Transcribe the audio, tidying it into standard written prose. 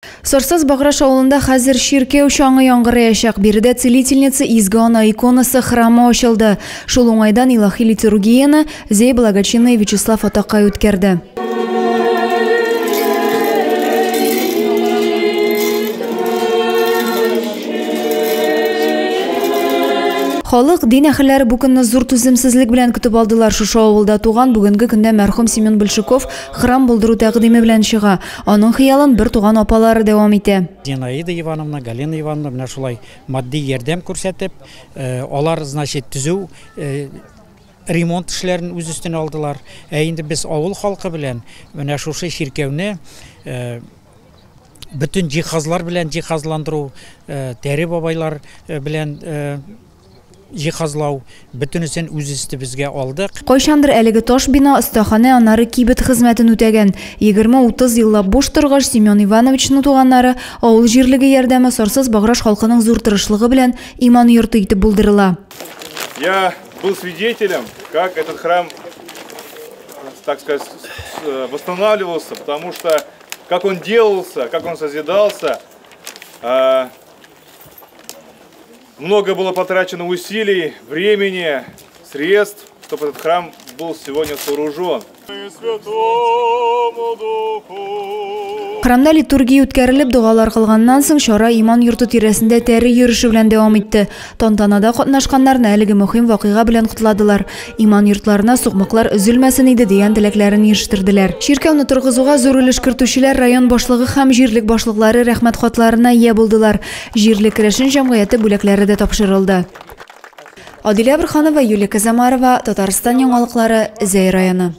Сарсаз Баграш авылында хәзер чиркәү чаңы яңгыраячак. Биредә Целительница Изге Ана иконасы храмы ачылды. Шул уңайдан илаһи литургияне Зәй благочинный Вячеслав Атакай үткәрде. Халык, дин әһелләре бу көнне зур түземсезлек белән көтеп алдылар. Шушы авылда туган, бүгенге көндә мәрхүм Семен Большаков храм булдыру тәкъдиме белән чыга. Аның хыялын бер туган апалары дәвам итә. Зинаида Ивановна, Галина Ивановна менә шулай матди ярдәм күрсәтеп, алар, значит, төзү, ремонт эшләрен үз өстенә алдылар. Ә инде без авыл халкы белән менә шушы чиркәүне бөтен җиһазлар белән җиһазландыру, тәре бабайлар белән җиһазлау, бөтенесен үз өстебезгә алдык. Кайчандыр әлеге таш бина остаханә, аннары кибет хезмәтен үтәгән. 20-30 еллап буш торгач, Семен Ивановичның туганнары, авыл җирлеге ярдәме, Сарсаз Баграш халкының зур тырышлыгы белән иман йорты итеп булдырыла. Я был свидетелем, как этот храм, так сказать, восстанавливался, потому что как он делался, как он созидался, много было потрачено усилий, времени, средств, чтобы этот храм был сегодня сооружен. Храмда литургия үткәрелеп, догалар кылганнан соң чара иман йорты тирәсендә тәре йөреше белән дәвам итте. Тантанада катнашканнарны әлеге мөһим вакыйга белән котладылар. Иман йортларына сукмаклар өзелмәсен иде дигән теләкләрен ирештерделәр. Чиркәүне торгызуга зур өлеш кертүчеләр район башлыгы һәм җирлек башлыклары рәхмәт хатларына ия булдылар. Җирле керәшен җәмгыяте бүләкләре дә тапшырылды. Адилә Бурханова, Юлия Казамарова, Татарстан яңалыклары, Зәй районы.